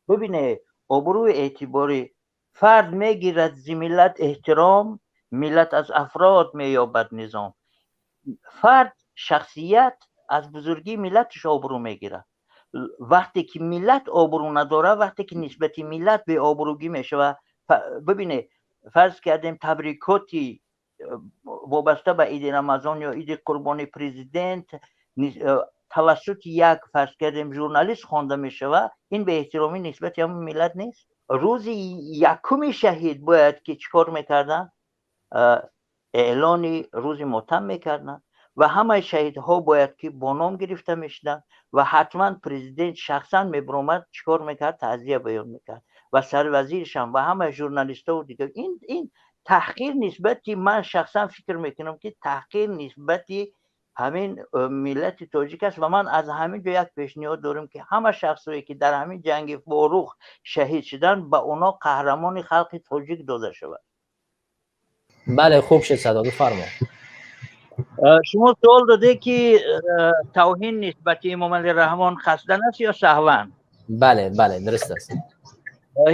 Бибине, обрӯи эътибори фард мегирад зи миллат эҳтиром, миллат аз афрод меёбад низом. Фард, шахсият аз бузургии миллаташ обрӯ мегирад. Вақте ки миллат обрӯ надорад, вақте ки нисбати миллат беобрӯгӣ мешавад, бибине, фарз кардем, табрикоти вобаста ба иди Рамазон ё иди Қурбони президент тавассути як, фарз кардем, журналист хонда мешавад, ин беэҳтиромӣ нисбати ҳамон миллат нест? Рӯзи якуми шаҳид бояд ки чӣ кор мекарданд? Эълони рӯзи мотам мекарданд ва ҳамаи шаҳидҳо бояд ки бо ном гирифта мешуданд ва ҳатман президент шахсан мебиромад, чӣ кор мекард? Таъзия баён мекард ва сарвазиршам ва ҳамаи журналистову дигар. Ин таҳқир нисбати, ман шахсан фикр мекунам, ки таҳқир нисбати ҳамин миллати тоҷик аст. Ва ман аз ҳамин ҷо як пешниҳод дорам, ки ҳама шахсое ки дар ҳамин ҷанги Ворух шаҳид шуданд, ба онҳо қаҳрамони халқи тоҷик дода шавад. Бале, хуб шуд садо, бифармо. Шумо суол доде, ки тавҳин нисбати Эмомалӣ Раҳмон қасдан аст ё саҳван? Бале, дуруст аст.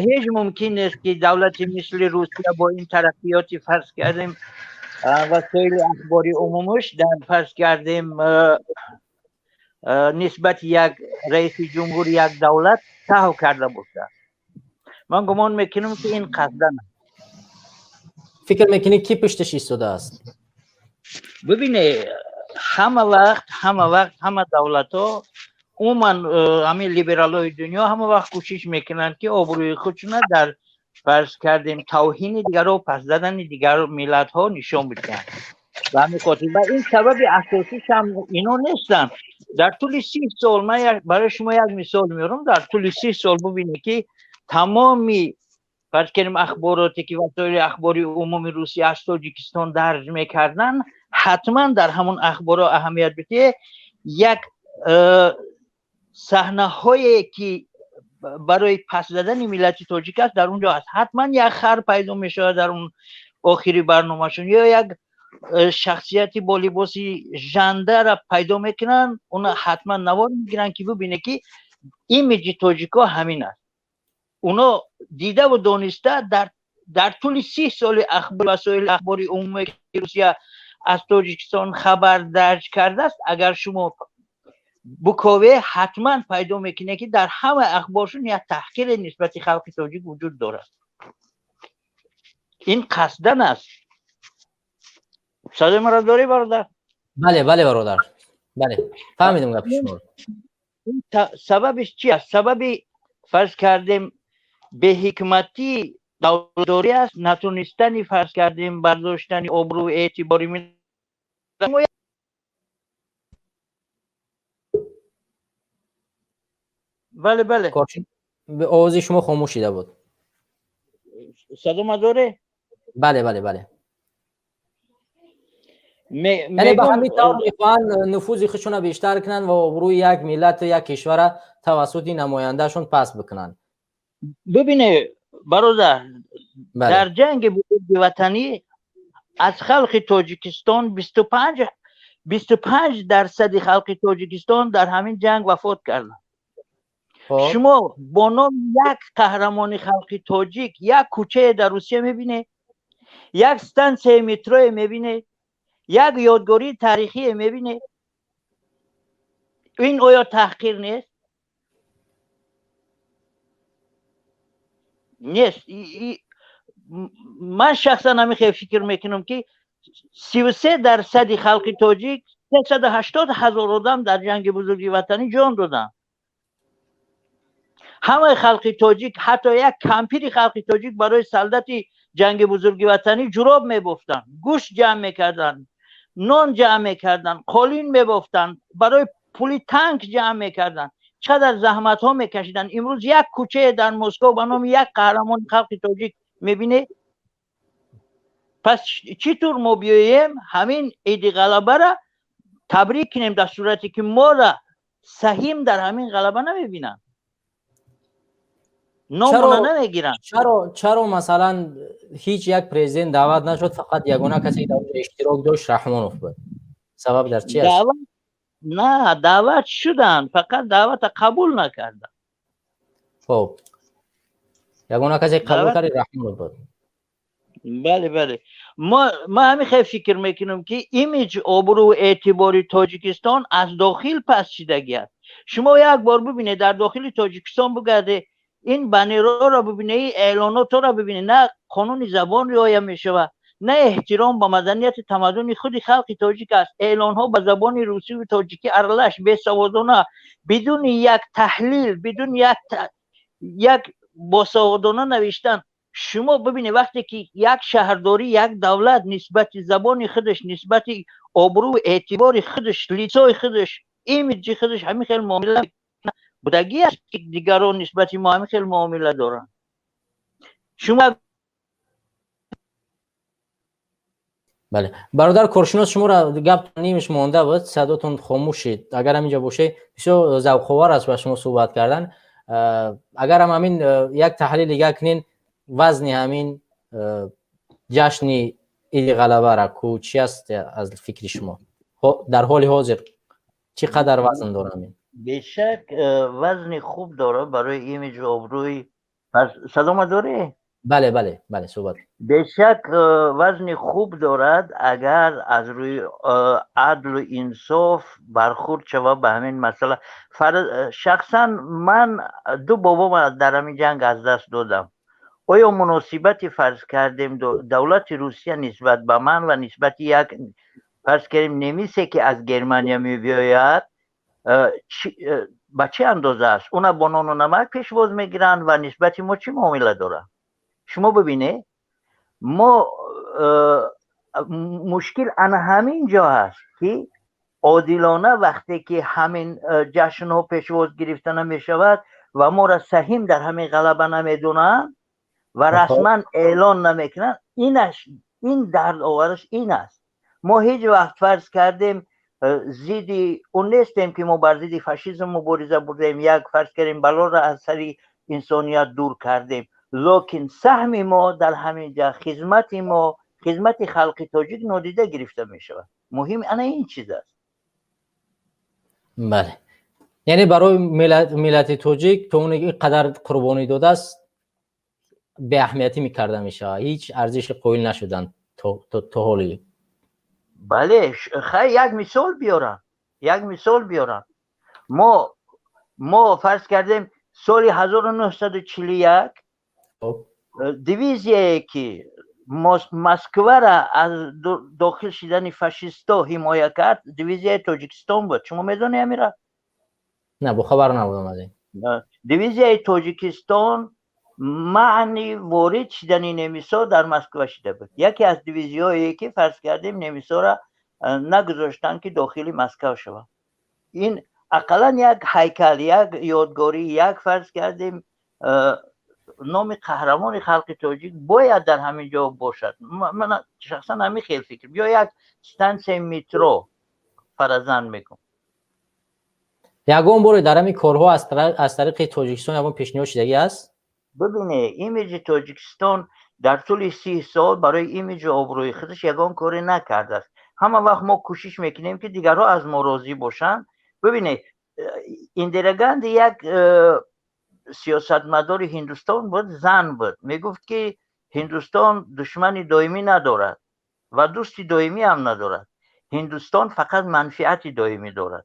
Ҳеҷ мумкин нест, ки давлати мисли Русия бо ин тараққиёти, фарз кардем, васоили ахбори умумиш дар, фарз кардем, нисбати як раиси ҷумҳури як давлат саҳв карда бошад. Ман гумон мекунам, ки ин қасдан аст. Фикр мекунӣ, кӣ пушташ истодааст? Бибине, ҳама вақт ҳама давлатҳо, умуман ҳамин либералҳои дунё ҳама вақт кӯшиш мекунанд, ки обрӯи худшона дар, фарз кардем, тавҳини дигарро, пас задани дигар миллатҳо нишон бидиҳанд. Ба ҳамин хотир ва ин сабаби асосиш ҳам ино нестанд. Дар тӯли 30 сол, ман барои шумо як мисол меорам, дар тӯли 30 сол бубинед, ки тамоми, фарз кардем, ахбороте ки васоили ахбори умуми Русия аз Тоҷикистон дарҷ мекарданд, ҳатман дар ҳамон ахборҳо, аҳамият бидиҳед, як саҳнаҳое ки барои пас задани миллати тоҷик аст, дар он ҷо аст. Ҳатман як хар пайдо мешавад дар он охири барномашон ё як шахсияти бо либоси жандара пайдо мекунанд, уна ҳатман навор мегиранд, ки бибине, ки имиҷи тоҷикҳо ҳамин аст. Уно дидаву дониста дар тӯли 30 соли васоили ахбори умумии Русия аз Тоҷикистон хабар дарҷ кардааст, агар шумо букове, ҳатман пайдо мекунед, ки дар ҳамаи ахборшон як таҳқире нисбати халқи тоҷик вуҷуд дорад. Ин қасдан аст. Садои маро дорӣ, бародар? Бале, бародар, бале, фаҳмидам гапи шуморо. Сабабиш чи аст? Сабаби, фарз кардем, беҳикматии давлатдорӣ аст, натонистани, фарз кардем, бардоштани обрӯ эътибори миллат. Бале. Овози шумо хомӯш шида буд. Садома доре? Бале. Яъне ба ҳамин тавр мехоҳанд нуфузи худшона бештар кунанд ва обрӯи як миллату як кишвара тавассути намояндаашон паст бикунанд. Бибине, бародар, дар ҷанги бузурги ватанӣ аз халқи Тоҷикистон 25% халқи Тоҷикистон дар ҳамин ҷанг вафот карданд. Шумо бо номи як қаҳрамони халқи тоҷик як кӯчае дар Русия мебинед, як стансияи метрое мебинед, як ёдгории таърихие мебинед? Ин оё таҳқир нест? Нест. Ман шахсан ҳамин хел фикр мекунам, ки 33% халқи тоҷик, 380 000 одам дар ҷанги бузурги ватанӣ ҷон доданд. Ҳамаи халқи тоҷик, ҳатто як кампири халқи тоҷик барои солдати ҷанги бузурги ватанӣ ҷуроб мебофтанд, гӯшт ҷамъ мекарданд, нон ҷамъ мекарданд, қолин мебофтанд, барои пули танк ҷамъ мекарданд, чақадар заҳматҳо мекашиданд. Имрӯз як кӯчае дар Москов ба номи як қаҳрамони халқи тоҷик мебинед? Пас чӣ тур мо биёем, ҳамин иди ғалабара табрик кунем, дар сурате ки мора саҳим дар ҳамин ғалаба намебинанд, номона намегиранд? Чаро, масалан, ҳеҷ як президент даъват нашуд, фақат ягона касе ки дар онҷо иштирок дошт, Раҳмонов буд? Сабаб дар чи аст? На, даъват шуданд, фақат даъвата қабул накарданд. Хоб. Ягона касе қабул кард Раҳмонов буд. Бале, бале. Ма ҳамин хел фикр мекунам, ки имиҷ, обрӯ, эътибори Тоҷикистон аз дохил паст шидагӣ аст. Шумо як бор бибинед, дар дохили Тоҷикистон бигарде, ин баннерҳоро бибинед, ин эълоноторо бибинед, на қонуни забон риоя мешавад, на эҳтиром ба маданияти тамаддуни худи халқи тоҷик аст. Эълонҳо ба забони русиву тоҷикӣ аралаш, бесаводона, бидуни як таҳлил, бидуни як босаводона навиштан. Шумо бибинед, вақте ки як шаҳрдорӣ, як давлат нисбати забони худаш, нисбати обрӯ, эътибори худаш, лицои худаш, имиҷи худаш ҳамин хел муомила будагӣ аст, ки дигарон нисбати мо ҳамин хел муомила доранд. Шумо Бале, бародар коршинос, шуморо гап нимаш монда буд, садотон хомӯш шид. Агар ҳаминҷо бошед, бисёр завқовар аст ба шумо суҳбат кардан. Агарам ҳамин як таҳлил дига кунен, вазни ҳамин ҷашни Иди Ғалабара ку чи аст аз фикри шумо? Дар ҳоли ҳозир чӣ қадар вазн дорад ҳамин? Бешак, вазни хуб дорад барои имиҷу обрӯи. Садома дорӣ? Бале, бале, бале, суҳбат. Бешак, вазни хуб дорад, агар аз рӯи адлу инсоф бархӯрд шавад ба ҳамин масъала. Шахсан ман ду бобома дар ҳамин ҷанг аз даст додам. Оё муносибати, фарз кардем, давлати Русия нисбат ба ман ва нисбати як, фарз кардем, немисе, ки аз Германия мебиёяд, ба чӣ андоза аст? Уна бо нону намак пешвоз мегиранд ва нисбати мо чӣ муомила дорад? Шумо бибинед, мо мушкил ана ҳамин ҷо ҳаст, ки одилона вақте ки ҳамин ҷашнҳо пешвоз гирифта намешавад ва моро саҳим дар ҳамин ғалаба намедонанд ва расман эълон намекунанд, инаш, ин дардовараш ин аст. Мо ҳеҷ вақт, фарз кардем, зидди он нестем, ки мо бар зидди фашизм мубориза бурдем, як, фарз кардем, балоро аз сари инсоният дур кардем, лекин саҳми мо дар ҳамин ҷа, хизмати мо, хизмати халқи тоҷик нодида гирифта мешавад. Муҳим ана ин чиз аст. Бале, яъне барои миллати тоҷик то он ин қадар қурбонӣ додааст, беаҳамиятӣ мекарда мешавад, ҳеҷ арзиши қоил нашуданд то ҳоли. Бале, хай, як мисол биёрам, як мисол биёрам. Мо, фарз кардем, соли 1941 дивизияе, ки Москвара аз дохил шидани фашистҳо ҳимоя кард, дивизияи Тоҷикистон буд. Шумо медонед амира? Не, бохабар набудам аз ин. Дивизияи Тоҷикистон маъни ворид шидани немисҳо дар Москва шида буд. Яке аз дивизиҳое, ки, фарз кардем, немисҳоро нагузоштанд, ки дохили Москав шаванд. Ин ақаллан як ҳайкал, як ёдгорӣ, як, фарз кардем, номи қаҳрамони халқи тоҷик бояд дар ҳамин ҷо бошад. Ман шахсан ҳамин хел фикр. Ё як стансияи метро, фаразан мекун. Ягон боре дар ҳамин корҳо аз тариқи Тоҷикистон ягон пешниҳод шидагӣ аст? Бибине, имиҷи Тоҷикистон дар тӯли 30 сол барои имиҷу обрӯи худаш ягон коре накардааст. Ҳама вақт мо кӯшиш мекунем, ки дигарҳо аз мо розӣ бошанд. Бибине, Индира Ганди як сиёсатмадори Ҳиндустон буд, зан буд, мегуфт, ки Ҳиндустон душмани доимӣ надорад ва дӯсти доимӣ ҳам надорад, Ҳиндустон фақат манфиати доимӣ дорад.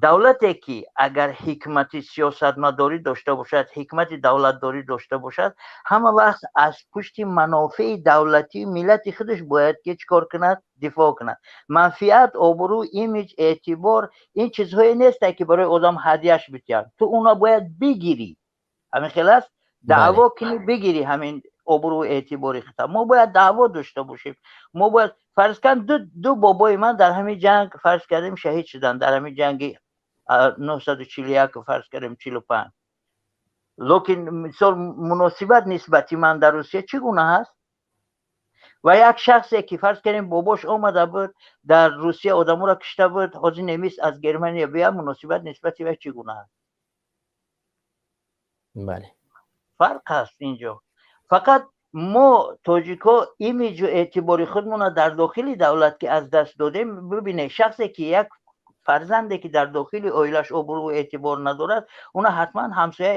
Давлате, ки агар ҳикмати сиёсатмадорӣ дошта бошад, ҳикмати давлатдорӣ дошта бошад, ҳама вақт аз пушти манофеи давлатии миллати худаш бояд ки чӣ кор кунад? Дифоъ кунад. Манфиат, обрӯ, имиҷ, эътибор ин чизҳое нестанд, ки барои одам ҳадияш битиҳанд. Ту уна бояд бигирӣ. Ҳамин хел аст, даъво кунӣ, бигирӣ ҳамин обрӯ, эътибори худта. Мо бояд даъво дошта бошем. Мо бояд, фарз кан, ду бобои ман дар ҳамин ҷанг, фарз кардем, шаҳид шуданд, дар ҳамин ҷанги 941, фарз кардем, 45. Лекин мисол, муносибат нисбати ман дар Русия чӣ гуна ҳаст? Ва як шахсе, ки, фарз кардем, бобош омада буд, дар Русия одаморо кишта буд, ҳозир немис аз Германия бия, муносибат нисбати вай чӣ гуна ҳаст? Бале. Фарқ ҳаст инҷо. Фақат мо тоҷикҳо имиҷу эътибори худмонро дар дохили давлат ки аз даст додем. Бибинед, шахсе ки, як фарзанде, ки дар дохили оилаш обрӯ эътибор надорад, уна ҳатман ҳамсоя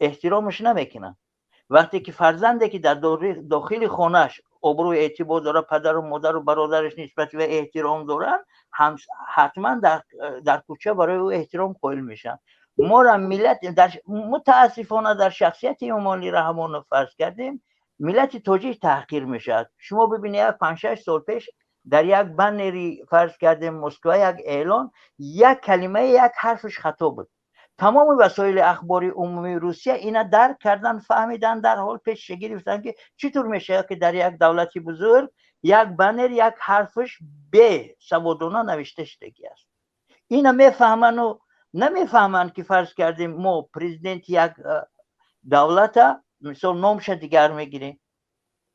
эҳтиромаш намекунад. Вақте ки фарзанде ки дар дохили хонааш обрӯи эътибор дорад, падару модару бародараш нисбати вай эҳтиром доранд, ҳатман дар кӯча барои ӯ эҳтиром қоил мешаванд. Моро миллат, мутаассифона, дар шахсияти Эмомалӣ Раҳмонов, фарз кардем, миллати тоҷик таҳқир мешавад. Шумо бибинед, як 5-6 сол пеш дар як баннери, фарз кардем, Москва як эълон, як калимаи, як ҳарфаш хато буд. Тамоми васоили ахбори умумии Русия ина дарк кардан, фаҳмидан, дар ҳол пешша гирифтан, ки чӣ тур мешавад, ки дар як давлати бузург як баннер як ҳарфаш бесаводона навишта шудагӣ аст. Ина мефаҳману намефаҳманд, ки, фарз кардем, мо президенти як давлата, мисол, номша дигар мегирем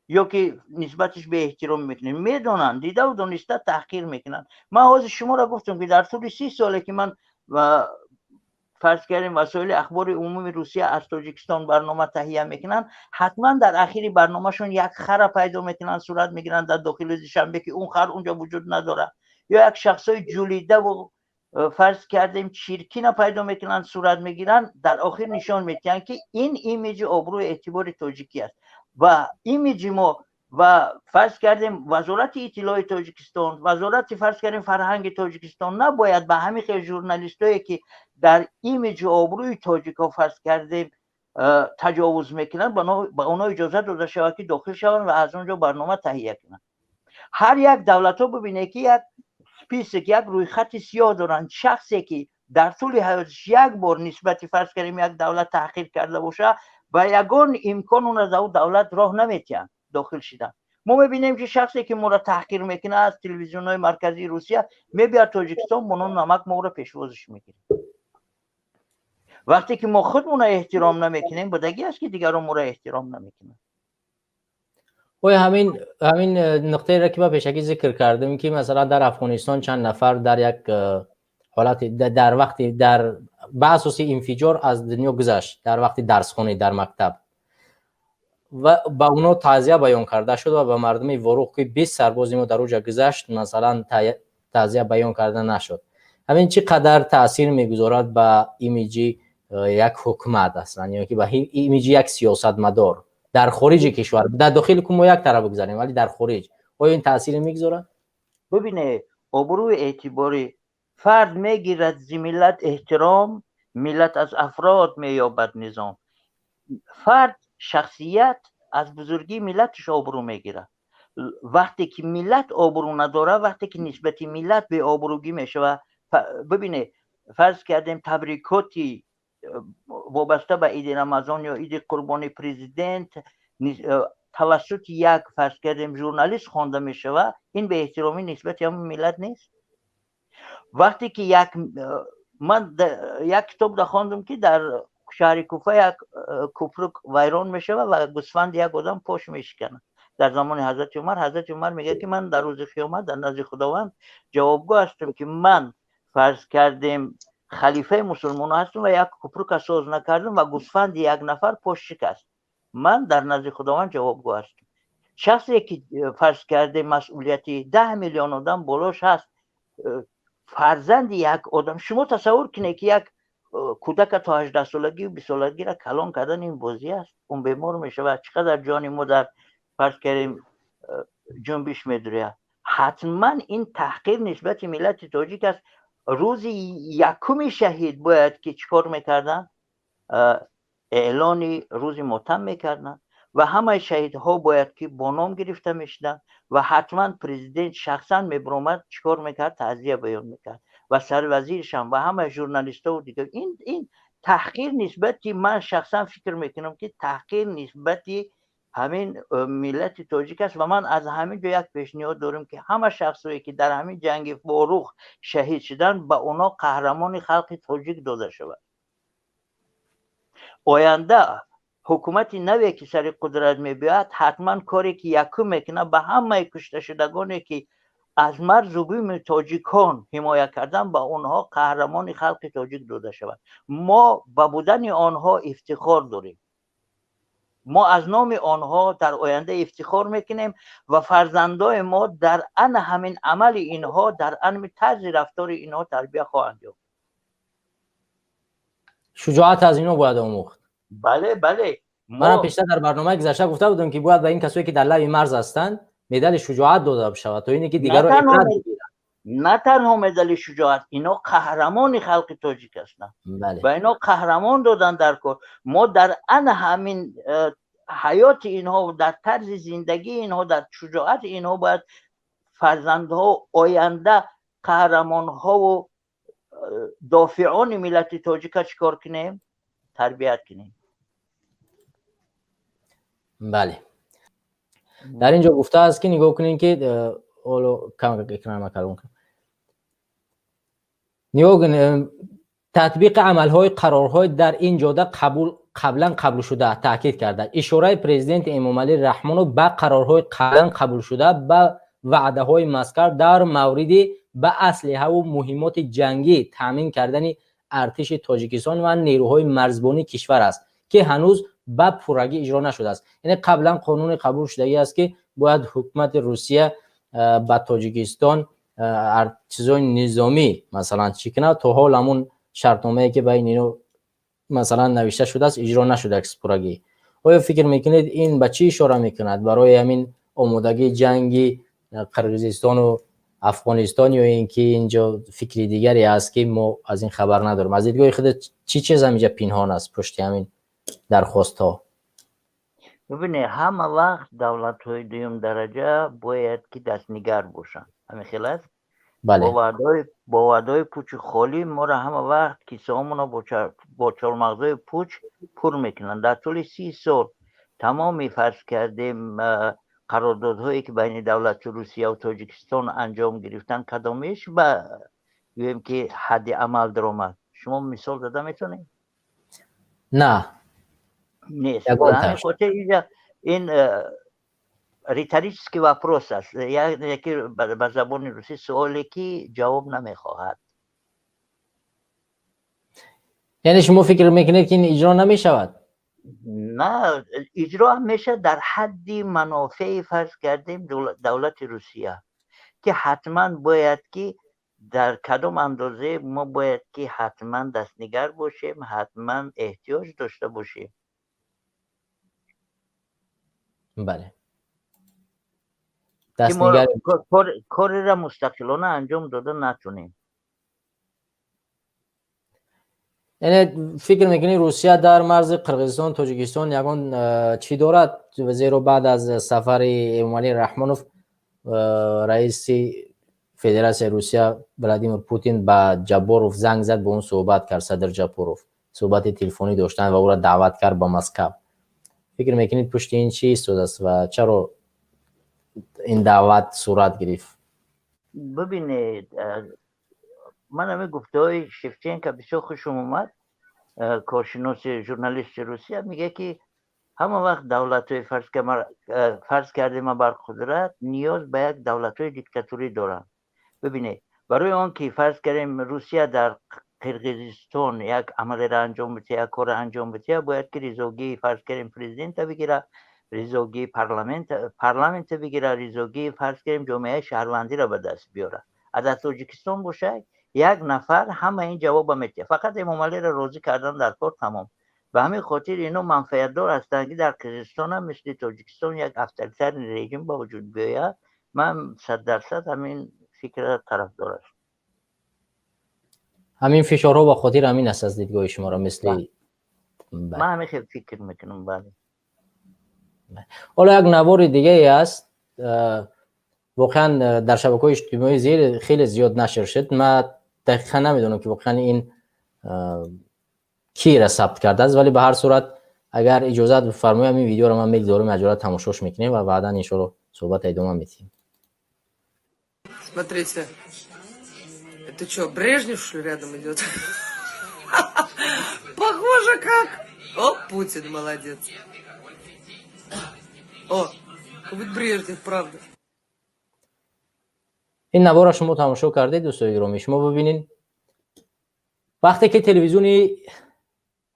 ё ки нисбаташ беэҳтиром мекунем. Медонанд, дидаву дониста таҳқир мекунанд. Ман ҳозир шуморо гуфтам, ки дар тӯли 30 соле ки ман, фарз кардем, васоили ахбори умумии Русия аз Тоҷикистон барнома таҳия мекунанд, ҳатман дар ахири барномашон як хара пайдо мекунанд, сурат мегиранд дар дохили Душанбе, ки он хар унҷо вуҷуд надорад, ё як шахсҳои ҷулидаву, фарз кардем, чиркина пайдо мекунанд, сурат мегиранд, дар охир нишон медиҳанд, ки ин имиҷи обрӯи эътибори тоҷикӣ аст ва имиҷи мо. Ва, фарз кардем, Вазорати иттилои Тоҷикистон, вазорати, фарз кардем, фарҳанги Тоҷикистон набояд ба ҳамин хел журналистое, ки дар имиҷи обрӯи тоҷикҳо, фарз кардем, таҷовуз мекунанд, ба онҳо иҷозат дода шавад, ки дохил шаванд ва аз он ҷо барнома таҳия кунанд. Ҳар як давлатҳо, бибинед, ки як список, як рӯйхати сиёҳ доранд. Шахсе ки дар тӯли ҳаётиш як бор нисбати, фарз кардем, як давлат таҳқир карда бошад, ба ягон имкон онро дар давлат роҳ наметиҳанд дохил шидан. Мо мебинем, ки шахсе ки моро таҳқир мекунад аз телевизионҳои марказии Русия, мебиёд Тоҷикистон, бо нону намак мо ӯро пешвозиш мекунем. Вақте ки мо худмонро эҳтиром намекунем, будагӣ аст, ки дигарон моро эҳтиром намекунанд. Оя ҳамин нуқтаеро, ки ба пешакӣ зикр кардем, ки масалан дар Афғонистон чанд нафар дар як ҳолати дар вақти дар ба асоси инфиҷор аз дунё гузашт дар вақти дарсхонӣ дар мактаб ва ба онҳо таъзия баён карда шуд ва ба мардуми Ворух, ки 20 сарбози мо дар оҷа гузашт, масалан, таъзия баён карда нашуд. Ҳамин чӣ қадар таъсир мегузорад ба имиҷи як ҳукумат аслан ё ки ба имиҷи як сиёсатмадор дар хориҷи кишвар? Дар дохили ку мо як тараф бигзарем, вале дар хориҷ оё ин таъсире мегузорад? Бибине, обрӯи эътибори фард мегирад зи миллат эҳтиром, миллат аз афрод меёбад низом. Фард, шахсият аз бузургии миллаташ обрӯ мегирад. Вақте ки миллат обрӯ надорад, вақте ки нисбати миллат беобрӯгӣ мешавад, бибине, фарз кардем, табрикоти вобаста ба иди Рамазон ё иди Қурбони президент тавассути як, фарз кардем, журналист хонда мешавад, ин беэҳтиромӣ нисбати ҳамон миллат нест? Вақте ки як ман як китоб хондум, ки дар шаҳри Куфа як купрук вайрон мешавад ва гӯсфанди як одам пош мешиканад дар замони ҳазрати Умар. Ҳазрати Умар мегӯяд, ки ман дар рӯзи қиёмат дар назди Худованд ҷавобгӯ ҳастам, ки ман, фарз кардем, халифаи мусулмонон ҳастам ва як купрука соз накардам ва гӯсфанди як нафар пош шикаст. Ман дар назди Худованд ҷавобгӯ ҳастам. Шахсе ки, фарз кардем, масъулияти 10 миллион одам болош ҳаст, фарзанди як одам, шумо тасаввур кунед, ки як кӯдака то 18-солагию 20-солагиро калон кардан ин бозӣ аст? Он бемор мешавад, чӣ қадар ҷони мо дар, фарз кардем, ҷунбиш медуряд. Ҳатман ин таҳқир нисбати миллати тоҷик аст. Рӯзи якуми шаҳид бояд ки чӣ кор мекарданд? Эълони рӯзи мотам мекарданд ва ҳамаи шаҳидҳо бояд ки бо ном гирифта мешуданд ва ҳатман президент шахсан мебиромад, чӣ кор мекард? Таъзия баён мекард ва сарвазиршам ва ҳамаи журналистову дигар. Ин таҳқир нисбати, ман шахсан фикр мекунам, ки таҳқир нисбати ҳамин миллати тоҷик аст. Ва ман аз ҳамин ҷо як пешниҳод дорем, ки ҳама шахсое, ки дар ҳамин ҷанги Ворух шаҳид шуданд, ба онҳо қаҳрамони халқи тоҷик дода шавад. Оянда ҳукумати наве, ки сари қудрат мебиёяд, ҳатман коре ки якум мекунад, ба ҳамаи кушташудагоне, ки аз марзу буми тоҷикон ҳимоя кардан, ба онҳо қаҳрамони халқи тоҷик дода шавад. Мо ба будани онҳо ифтихор дорем, мо аз номи онҳо дар оянда ифтихор мекунем ва фарзандои мо дар ана ҳамин амали инҳо, дар ана тарзи рафтори инҳо тарбия хоҳанд ёфт. Шуҷоат аз инҳо бояд омӯхт. Бале. Манам пештар дар барномаи гузашта гуфта будам, ки бояд ба ин касое, ки дар лаби марз ҳастанд, медали шуҷоат дода бишавад, то ине ки дигарро ибрат бигиранд. На танҳо медали шуҷоат, ино қаҳрамони халқи тоҷик ҳастанд ва ино қаҳрамон додан дар кор. Мо дар ана ҳамин ҳаёти инҳо, дар тарзи зиндагии инҳо, дар шуҷоати инҳо бояд фарзандҳо, оянда қаҳрамонҳову дофиъони миллати тоҷика чӣ кор кунем? Тарбият кунем. Бале, дар ин ҷо гуфтааст, ки нигоҳ кунем, ки ҳоло кам экран калон кунам, нигоҳ кунем: татбиқи амалҳои қарорҳои дар ин ҷода қабул қаблан қабулшуда таъкид карда. Ишораи президенти Эмомалӣ Раҳмонов ба қарорҳои қаблан қабулшуда, ба ваъдаҳои мазкур дар мавриди ба аслиҳаву муҳиммоти ҷангӣ таъмин кардани артиши Тоҷикистон ва нерӯҳои марзбонии кишвар аст, ки ҳанӯз ба пуррагӣ иҷро нашудааст. Яъне қаблан қонуни қабулшудагӣ аст, ки бояд ҳукумати Русия ба Тоҷикистон чизои низомӣ, масалан, чӣ кунад. То ҳол ҳамун шартномае, ки байни ино, масалан, навишта шудааст, иҷро нашудааст пуррагӣ. Оё фикр мекунед, ин ба чӣ ишора мекунад? Барои ҳамин омодагии ҷанги Қирғизистону Афғонистон ё ин ки инҷо фикри дигаре ҳаст, ки мо аз ин хабар надорем? Аз дидгоҳи худат, чӣ чиз ҳаминҷа пинҳон аст пушти ҳамин дархостҳо? Бибинед, ҳама вақт давлатҳои дуюм дараҷа бояд ки дастнигар бошанд. Ҳамин хел аст? Бале. Бо ваъдаҳои пучи холӣ моро ҳама вақт кисаҳомонро бо чормағзҳои пуч пур мекунанд. Дар тӯли 30 сол тамоми, фарз кардем, қарордодҳое, ки байни давлати Русия ва Тоҷикистон анҷом гирифтанд, кадомеш ба, гӯем ки, ҳадди амал даромад? Шумо мисол дода метавонед? На. Нест. Хотир инҷа ин риторический вопрос аст, яке ба забони русӣ суоле, ки ҷавоб намехоҳад. Яъне шумо фикр мекунед, ки ин иҷро намешавад? На, иҷро ҳам мешавад дар ҳадди манофеи, фарз кардем, давлати Русия, ки ҳатман бояд ки дар кадом андозе мо бояд ки ҳатман дастнигар бошем, ҳатман эҳтиёҷ дошта бошем. Бале. Кореро мустақилона анҷом дода натунем. Яъне фикр мекунӣ, Русия дар марзи Қирғизистон, Тоҷикистон ягон чӣ дорад? Зеро баъд аз сафари Эмомалӣ Раҳмонов раиси Федератсияи Русия Владимир Путин ба Ҷабборов занг зад, бо он суҳбат кард. Садир Ҷапоров суҳбати телефонӣ доштанд ва ӯро даъват кард ба Москав. Фикр мекунед, пушти ин чӣ истодааст ва чаро ин даъват сурат гирифт? Бибинед, ман ҳамин гуфтаҳои Шевченко бисёр хушум омад, коршиноси журналисти Русия. Мегӯяд, ки ҳама вақт давлатҳои, фарз кардем, абарқудрат ниёз ба як давлатҳои диктатурӣ доранд. Бибинед, барои он ки, фарз кардем, Русия дар Қирғизистон як амалеро анҷом бития, як корро анҷом бития, бояд ки ризогии, фарз кардем, президента бигирад, ризогии парламента бигирад, ризогии, фарз кардем, ҷомеаи шаҳрвандиро ба даст биёрад. А дар Тоҷикистон бошад, як нафар ҳама ин ҷавоба метиҳад, фақат Эмомалиро розӣ кардан дар кор, тамом. Ба ҳамин хотир ино манфиатдор ҳастанд, ки дар Қирғизистон ҳам мисли Тоҷикистон як авторитарный режим ба вуҷуд биёяд. Ман 100% ҳамин фикрро тарафдор ҳастам. Ҳамин фишорҳо ба хотири ҳамин аст, аз дидгоҳи шуморо мисли Ман ҳамин хел фикр мекунам, бале. Ҳоло як навори дигае аст, воқеан дар шабакаҳои иҷтимоӣ зер хеле зиёд нашр шуд. Ман дақиқан намедонам, ки воқеан ин кира сабт кардааст, вале ба ҳар сурат, агар иҷозат бифармоед, ҳамин видеоро ман мегузорам, аҷора тамошош мекунем ва баъдан иншоалло суҳбата идома медиҳем. Смотрите, это что, Брежнев, что ли, рядом идет? Похоже как. О, Путин молодец. О, как будто Брежнев, правда. Ин наворро шумо тамошо кардед, дӯстои гиромӣ. Шумо бибинед, вақте ки телевизиони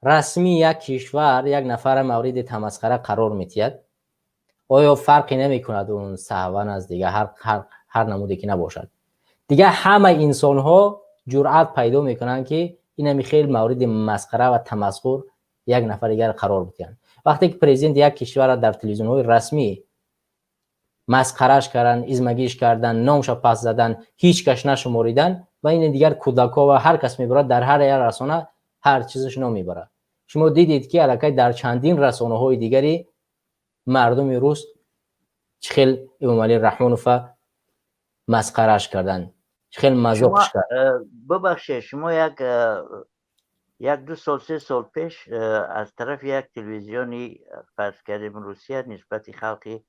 расмии як кишвар як нафара мавриди тамасхара қарор медиҳад, оё фарқе намекунад, он саҳван аст, дига ҳар намуде ки набошад, дигар ҳама инсонҳо ҷуръат пайдо мекунанд, ки инами хел мавриди масхара ва тамасхур як нафар дигар қарор бидиҳанд. Вақте ки президенти як кишварро дар телевизионҳои расмӣ масхараш кардан, измагириш кардан, номша пас задан, ҳеҷ кас нашуморидан ва ин дигар кӯдакҳо ва ҳар кас мебарад, дар ҳар як расона ҳар чизаш ном мебарад. Шумо дидед, ки аллакай дар чандин расонаҳои дигари мардуми рус чӣ хел Эмомалӣ Раҳмонова масхараш кардан, чӣ хел мазоқш кард. Бубахшед, шумо як 2 сол, 3 сол пеш аз тарафи як телевизиони, фарз кардем, Русия нисбати халқи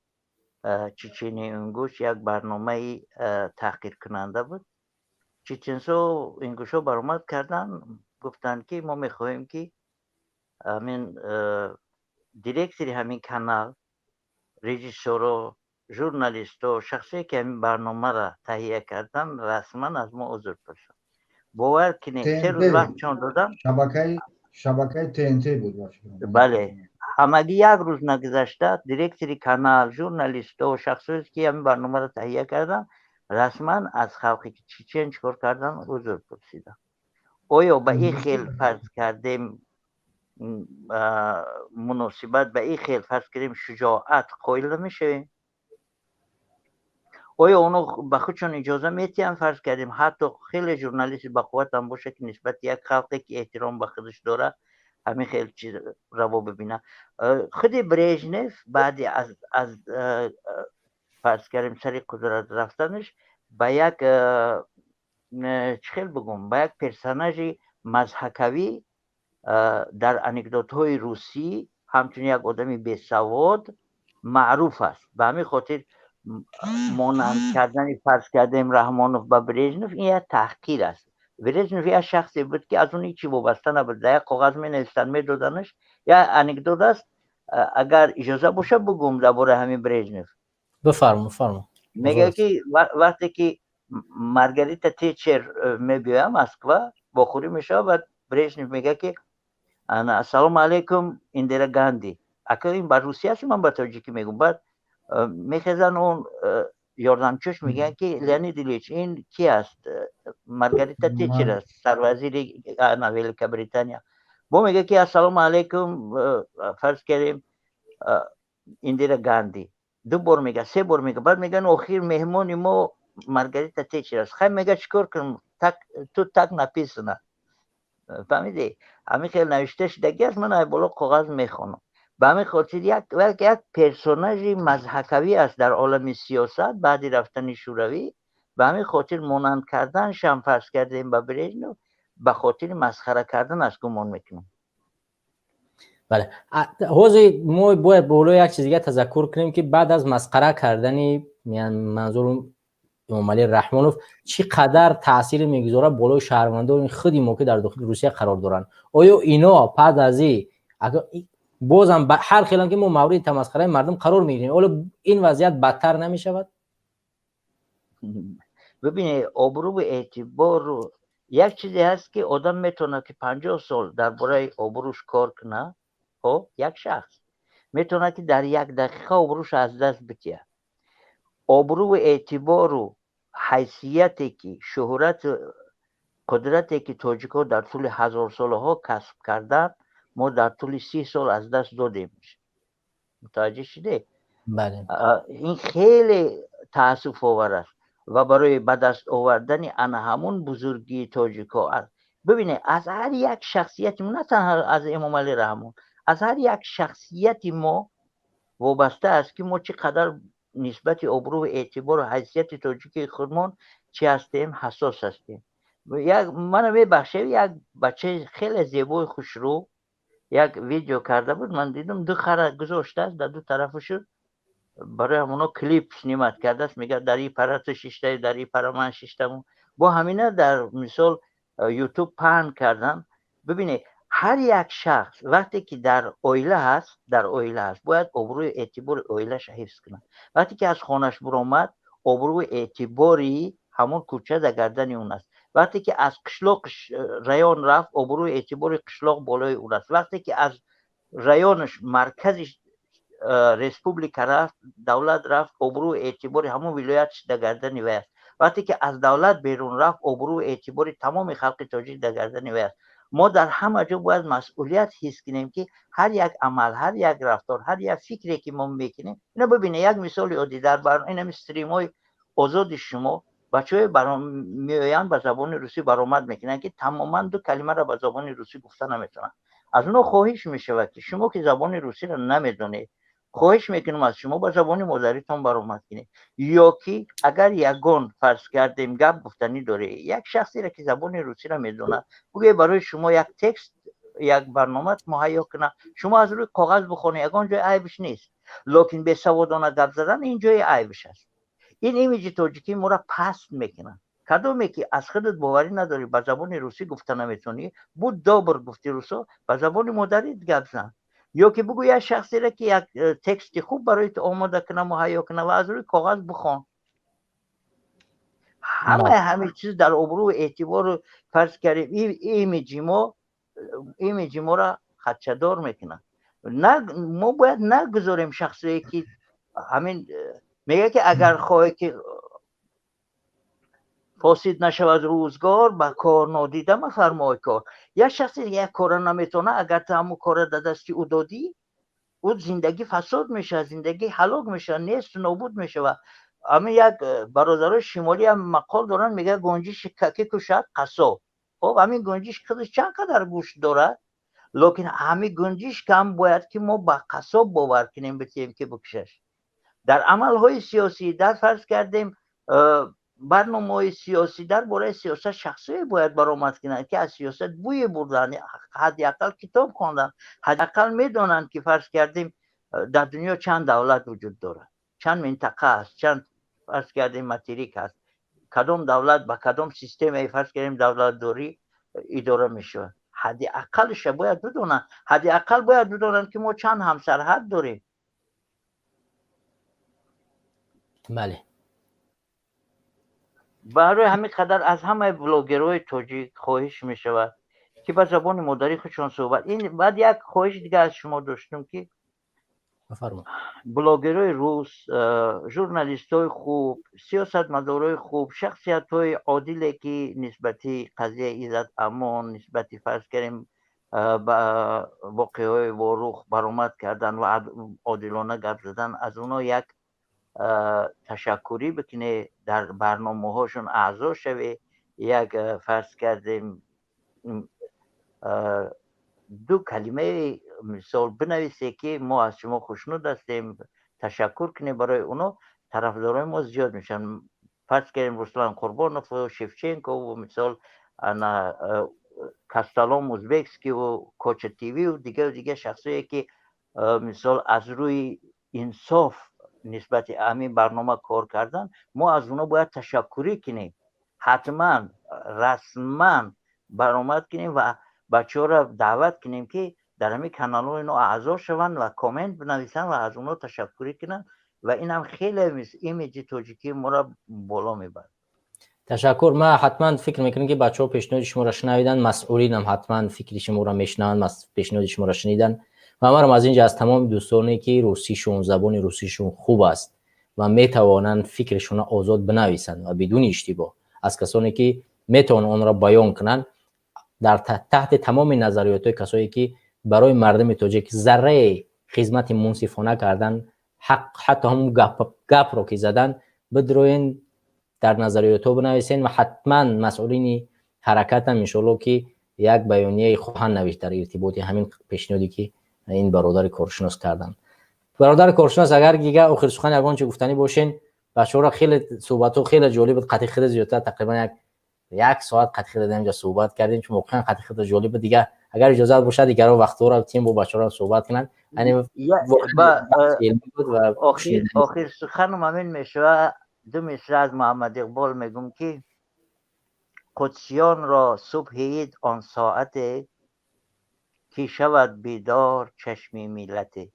чечени, ингуш як барномаи таҳқиркунанда буд. Чеченсо, ингушҳо баромад карданд, гуфтанд, ки мо мехоҳем, ки ҳамин директори ҳамин канал, режиссёро, журналистҳо, шахсое, ки ҳамин барномаро таҳия карданд, расман аз мо узр пурсанд. Бовар кунед, 3 рӯз вақтшон додам. Шабакаи ТНТ буд. Бале, ҳамагӣ як рӯз нагузашта директори канал, журналистҳо, шахсое, ки ҳамин барномаро таҳия карданд, расман аз халқи чечен чӣ кор карданд? Узр пурсиданд. Оё ба ин хел, фарз кардем, муносибат, ба ин хел, фарз кардем, шуҷоат қоил намешавем? Оё оно ба худшон иҷоза метиҳанд, фарз кардем, ҳатто хеле журналисти бақувватам бошад, ки нисбати як халқе, ки эҳтиром ба худаш дорад, ҳамин хел чиз раво бибинад? Худи Брежнев баъди аз, фарз кардем, сари қудрат рафтанаш ба як, чӣ хел бигӯм, ба як персонажи мазҳакавӣ дар анекдотҳои русӣ ҳамчун як одами бесавод маъруф аст. Ба ҳамин хотир монанд кардани, фарз кардем, Раҳмонов ба Брежнев ин як таҳқир аст. Брежнев як шахсе буд, ки аз он ҳечи вобаста набуд. Дар як коғаз менавистанд, медоданаш. Як анекдот аст, агар иҷоза бошад, бугӯм дар бораи ҳамин Брежнев. Бифармо, бифармо. Мегӯяд, ки вақте ки Маргарита Тетчер мебиёяд Москва, вохӯрӣ мешавад ва Брежнев мегӯяд, ки «Ассалому алайкум, Индира Ганди». Ака, ин ба русӣ аст, ман ба тоҷикӣ мегӯм. Баъд мехезанд, он ёрдамчиёш мегӯянд, ки «Леонид Ильич, ин ки аст?» Маргарита Тетчер аст, сарвазири Великобритания. Бо мегӯяд, ки «Ассалому алайкум, фарз кардем, Индира Ганди». Ду бор мега, се бор мега. Баъд мегӯянд: «Охир меҳмони мо Маргарита Тетчер аст». Хай, мега, чӣ кор кунам, тут так написано. Фаҳмидӣ, ҳамин хел навишта шудагӣ аст, ман ай боло коғаз мехонам. Ба ҳамин хотир як персонажи мазҳакавӣ аст дар олами сиёсат баъди рафтани Шӯравӣ. Ба ҳамин хотир монанд карданшам, фарз кардем, ба Брежнев ба хотири масхара кардан аст, гумон мекунам. Бале, ҳозир мо бояд болои як чиз дига тазаккур кунем, ки баъд аз масхара кардани, манзурум Эмомалӣ Раҳмонов, чӣ қадар таъсир мегузорад болои шаҳрвандони худи мо, ки дар дохили Русия қарор доранд. Оё ино пас аз и бозам ҳар хелам, ки мо мавриди тамасхараи мардум қарор мегирем, оло ин вазъият бадтар намешавад? Бибинед, обрӯву эътибору як чизе ҳаст, ки одам метавонад, ки 50 сол дар бораи обрӯш кор кунад. Хоб, як шахс метавонад, ки дар як дақиқа обрӯшро аз даст бидиҳад. Обрӯву эътибору ҳайсияте, ки шӯҳрату қудрате, ки тоҷикҳо дар тӯли ҳазорсолаҳо касб карданд, мо дар тӯли 30 сол аз даст додем. Мутаваҷҷеҳ шудед? Бале. Ин хеле таассуфовар аст ва барои ба даст овардани ана ҳамун бузургии тоҷикҳо, бибинед, аз ҳар як шахсияти мо, на танҳо аз Эмомалӣ Раҳмон, аз ҳар як шахсияти мо вобаста аст, ки мо чӣ қадар нисбати обрӯву эътибору ҳайсияти тоҷикии худмон чӣ ҳастем, ҳассос ҳастем. Як мана мебахшед, як бачаи хеле зебои хушрӯ як видео карда буд, ман дидам, ду хара гузоштааст дар ду тарафашу, барои ҳамоно клип снимать кардааст. Мегӯяд: «Дар ин пара ту шиштаи, дар ин пара ман шиштаму». Бо ҳамина дар мисол Ютуб паҳн кардан. Бибинед, ҳар як шахс вақте ки дар оила ҳаст, дар оила ҳаст, бояд обрӯи эътибори оилаша ҳифз кунад. Вақте ки аз хонаш буромад, обрӯи эътибори ҳамон кӯча дар гардани он аст. Вақте ки аз қишлоқ район рафт, обрӯи эътибори қишлоқ болои ӯ аст. Вақте ки аз районаш маркази республика рафт, давлат рафт, обрӯи эътибори ҳамон вилоятш дар гардани вай аст. Вақте ки аз давлат берун рафт, обрӯи эътибори тамоми халқи тоҷик дар гардани вай аст. Мо дар ҳама ҷо бояд масъулият ҳис кунем, ки ҳар як амал, ҳар як рафтор, ҳар як фикре, ки мо мекунем. Ина бибине, як мисоли оддӣ: дар инами стримҳои озоди шумо бачаҳое меоянд, ба забони русӣ баромад мекунанд, ки тамоман ду калимаро ба забони русӣ гуфта наметавонанд. Аз онҳо хоҳиш мешавад, ки шумо, ки забони русиро намедонед, хоҳиш мекунам аз шумо, ба забони модаритон баромад кунед, ё ки агар ягон, фарз кардем, гап гуфтанӣ доред, як шахсеро, ки забони русиро медонад, бигӯед барои шумо як текст, як барнома муҳайё кунад, шумо аз рӯи коғаз бихонед. Ягон ҷои айбш нест, лекин бесаводона гап задан — ин ҷои айбш аст. Ин имиҷи тоҷикии моро паст мекунад. Кадоме ки аз худат боварӣ надорӣ, ба забони русӣ гуфта наметавонӣ, будь добр, гуфти русо, ба забони модарит гап зан, ё ки бугӯ як шахсеро, ки як тексти хуб барои ту омода кунад, муҳайё кунад ва аз рӯи коғаз бихон. Ҳамаи ҳамин чиз дар обрӯу эътибору, фарз кардем, имиҷи моро хадшадор мекунад. Мо бояд нагузорем шахсое, ки ҳамин мегӯяд, ки агар хоҳе, ки фосид нашавад рӯзгор, ба кор нодида мафармой кор. Як шахсе як кора наметавонад, агар ту ҳамун кора дар дасти ӯ додӣ, ӯ зиндагӣ фасод мешавад, зиндагӣ ҳалок мешавад, несту нобуд мешавад. Ҳамин як бародарои шимолӣ ҳам мақол доранд, мегӯяд: «Гунҷишк ки кушад қассоб». Хоб, ҳамин гунҷишк худаш чанд қадар гӯшт дорад, лекин ҳамин гунҷишкам бояд ки мо ба қассоб бовар кунем, битием, ки бикушаш. Дар амалҳои сиёсӣ, дар, фарз кардем, барномаҳои сиёсӣ, дар бораи сиёсат шахсие бояд баромад кунанд, ки аз сиёсат бӯе бурданд, ҳадди ақал китоб хонданд, ҳадди ақал медонанд, ки, фарз кардем, дар дунё чанд давлат вуҷуд дорад, чанд минтақа аст, чанд, фарз кардем, материк аст, кадом давлат ба кадом системаи, фарз кардем, давлатдорӣ идора мешавад. Ҳадди ақалша бояд бидонанд, ҳадди ақал бояд бидонанд, ки мо чанд ҳамсарҳад дорем. Бале. Барои ҳамин қадар аз ҳамаи блогерҳои тоҷик хоҳиш мешавад, ки ба забони модари худшон суҳбат. Ин баъд як хоҳиши дига аз шумо доштум, ки блогерҳои рус, журналистҳои хуб, сиёсатмадорҳои хуб, шахсиятҳои одиле, ки нисбати қазияи Иззат Амон, нисбати, фарз кардем, ба воқеаҳои Ворух баромад кардан ва одилона гап задан, аз онҳо як ташаккурӣ бикунед, дар барномаҳошон аъзо шавед, як, фарз кардем, ду калимаи мисол бинависе, ки мо аз шумо хушнуд ҳастем, ташаккур кунем барои оно. Тарафдорои мо зиёд мешаванд. Фарз кардем, Руслан Қурбонову Шевченкову, мисол, ана Касталом Узбекскиву Коча ТВу дигару дигар шахсое, ки, мисол, аз рӯи инсоф нисбати ҳамин барнома кор кардан, мо аз оно бояд ташаккурӣ кунем, ҳатман расман баромад кунем ва бачаҳоро даъват кунем, ки дар ҳамин каналҳои ино аъзо шаванд ва коммент бинависанд ва аз онҳо ташаккурӣ кунанд. Ва инам хеле имиҷи тоҷикии моро боло мебарад. Ташаккур. Ман ҳатман фикр мекунам, ки бачаҳо пешниҳоди шуморо шунавиданд, масъулинам ҳатман фикри шуморо мешунаванд, пешниҳоди шуморо шуниданд. Ва манам аз инҷа аз тамоми дӯстоне, ки русишон, забони русишон хуб аст ва метавонанд фикршонро озод бинависанд ва бидуни иштибоҳ, аз касоне, ки метавонанд онро баён кунанд, дар таҳти тамоми назариётҳои касое, ки барои мардуми тоҷик зарраи хизмати мунсифона кардан, ҳатто ҳамун гапро ки задан, бидроен, дар назариётҳо бинависен. Ва ҳатман масъулини ҳаракатам, иншоалло, ки як баёнияи хоҳанд навишт дар иртиботи ҳамин пешниҳоде, ки ин бародари коршинос карданд. Бародари коршинос, агар дига охир сухан ягон чи гуфтанӣ бошен. Бачаҳоро хеле суҳбатҳо хеле ҷолиб буд, қатъи хеле зиёдтар, тақрибан як соат қатъи хеле инҷа суҳбат кардем, чун воқеан қатъи хеле ҷолиб буд. Дига агар иҷозат бошад, дигаро вақтҳоро тим бо бачаҳоро суҳбат кунанд. Охир суханам ҳамин мешавад. Ду мисра аз Муҳаммад Иқбол мегӯм, ки қудсиёнро субҳи ид он соате, ки шавад бедор чашми миллате.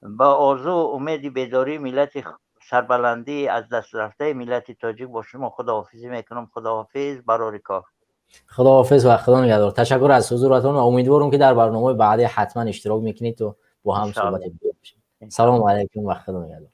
Ба орзу умеди бедории миллати, сарбаландӣ аз даст рафтаи миллати тоҷик бо шумо худоҳофизӣ мекунам. Худоҳофиз, барори кор. Худоҳофиз ва Худо нигаҳдор. Ташаккур аз ҳузуратон ва умедворам, ки дар барномаҳои баъдӣ ҳатман иштирок мекунед то бо ҳам суҳбате. Салому алайкум ва Худо нигаҳдор.